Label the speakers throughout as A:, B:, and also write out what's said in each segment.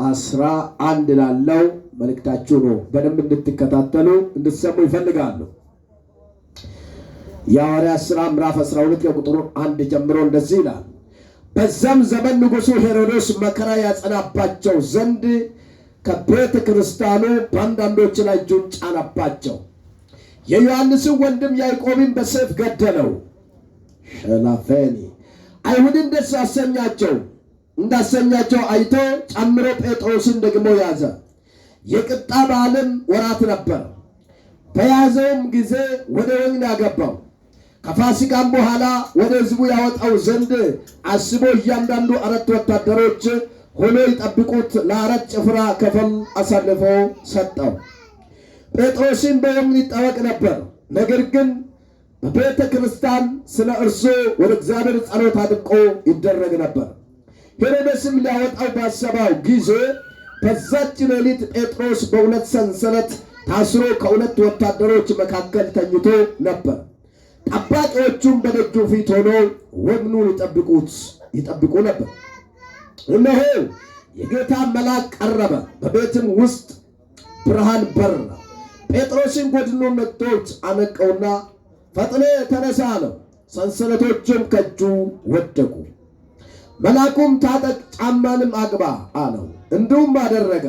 A: 11 ላለው መልእክታችሁ ነው። በደንብ እንድትከታተሉ እንድትሰሙ ይፈልጋሉ። የሐዋርያት ሥራ ምዕራፍ 12 ከቁጥር 1 ጀምሮ እንደዚህ ይላል። በዛም ዘመን ንጉሡ ሄሮዶስ መከራ ያጸናባቸው ዘንድ ከቤተ ክርስቲያኑ በአንዳንዶች ላይ እጁን ጫነባቸው። የዮሐንስን ወንድም ያዕቆብን በሰይፍ ገደለው። ሸላፌኒ አይሁድን ደስ አሰኛቸው እንዳሰኛቸው አይቶ ጨምሮ ጴጥሮስን ደግሞ ያዘ። የቅጣ በዓልም ወራት ነበር። በያዘውም ጊዜ ወደ ወህኒ አገባው። ከፋሲካም በኋላ ወደ ሕዝቡ ያወጣው ዘንድ አስቦ እያንዳንዱ 4 ወታደሮች ሆኖ ይጠብቁት ለአራት ጭፍራ ክፍል አሳልፎ ሰጠው። ጴጥሮስን በወህኒ ይጠበቅ ነበር። ነገር ግን በቤተ ክርስቲያን ስለ እርሱ ወደ እግዚአብሔር ጸሎት አጥብቆ ይደረግ ነበር። ሄሮድስም ሊያወጣው ባሰባው ጊዜ በዛች ሌሊት ጴጥሮስ በሁለት ሰንሰለት ታስሮ ከሁለት ወታደሮች መካከል ተኝቶ ነበር። ጠባቂዎቹም በደጁ ፊት ሆኖ ወህኒውን ይጠብቁ ነበር። እነሆ የጌታ መልአክ ቀረበ፣ በቤትም ውስጥ ብርሃን በራ። ጴጥሮስን ጎድኑን መትቶት አነቀውና ፈጥነህ ተነሳ አለው። ሰንሰለቶቹም ከእጁ ወደቁ። መልአኩም ታጠቅ፣ ጫማንም አግባ አለው። እንዲሁም አደረገ።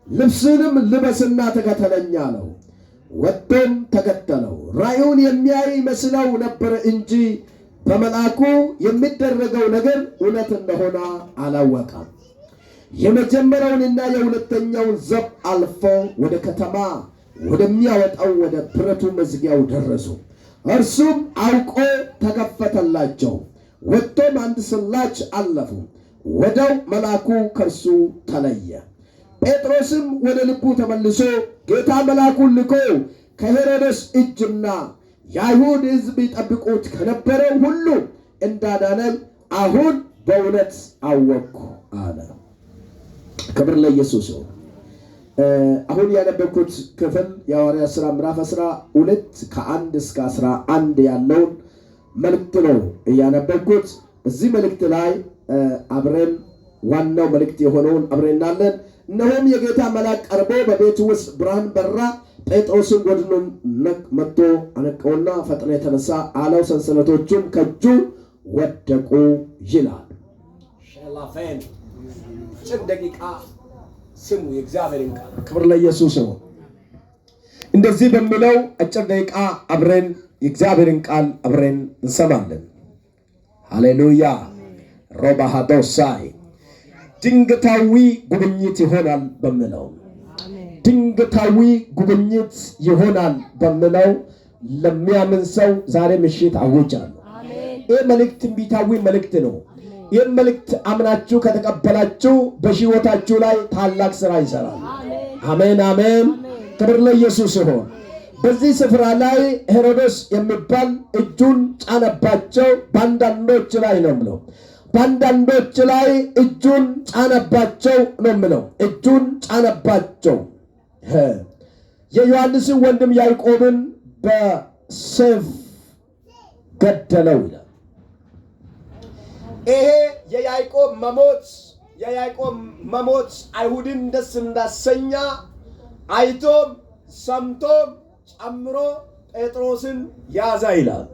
A: ልብስንም ልበስና ተከተለኝ አለው። ወጥቶም ተከተለው። ራእዩን የሚያይ መስለው ነበር እንጂ በመልአኩ የሚደረገው ነገር እውነት እንደሆነ አላወቀም። የመጀመሪያውንና የሁለተኛውን ዘብ አልፎ ወደ ከተማ ወደሚያወጣው ወደ ብረቱ መዝጊያው ደረሱ። እርሱም አውቆ ተከፈተላቸው። ወጥቶም አንድ ስላች አለፉ። ወዲያው መልአኩ ከእርሱ ተለየ። ጴጥሮስም ወደ ልቡ ተመልሶ ጌታ መልአኩን ልኮ ከሄሮድስ እጅና የአይሁድ ሕዝብ ይጠብቁት ከነበረው ሁሉ እንዳዳነኝ አሁን በእውነት አወቅኩ አለ። ክብር ለኢየሱስ ይሁን። አሁን ያነበብኩት ክፍል የሐዋርያት ሥራ ምዕራፍ 12 ከ1 እስከ 11 ያለውን መልእክት ነው እያነበብኩት። በዚህ መልእክት ላይ አብረን ዋናው መልእክት የሆነውን አብረን እናለን። እነሆም የጌታ መልአክ ቀርቦ በቤቱ ውስጥ ብርሃን በራ። ጴጥሮስን ጎድኑን መጥቶ አነቀውና ፈጥነህ ተነሳ አለው። ሰንሰለቶቹም ከእጁ ወደቁ ይላል። ሸላፌን ጭን ደቂቃ ስሙ የእግዚአብሔርን ቃል። ክብር ለኢየሱስ ይሁን። እንደዚህ በሚለው አጭር ደቂቃ አብረን የእግዚአብሔርን ቃል አብረን እንሰማለን። ሃሌሉያ ሮባሃዶሳይ ድንገታዊ ጉብኝት ይሆናል በሚለው ድንገታዊ ጉብኝት ይሆናል በሚለው ለሚያምን ሰው ዛሬ ምሽት አውጃለሁ። ይህ መልእክት ትንቢታዊ መልእክት ነው። ይህ መልእክት አምናችሁ ከተቀበላችሁ በሕይወታችሁ ላይ ታላቅ ስራ ይሰራል። አሜን አሜን። ክብር ለኢየሱስ ይሁን። በዚህ ስፍራ ላይ ሄሮድስ የሚባል እጁን ጫነባቸው በአንዳንዶች ላይ ነው ብለው በአንዳንዶች ላይ እጁን ጫነባቸው ነው የሚለው። እጁን ጫነባቸው። የዮሐንስን ወንድም ያዕቆብን በሰይፍ ገደለው ይላል። ይሄ የያዕቆብ መሞት አይሁድን ደስ እንዳሰኛ አይቶም ሰምቶም ጨምሮ ጴጥሮስን ያዛ ይላል።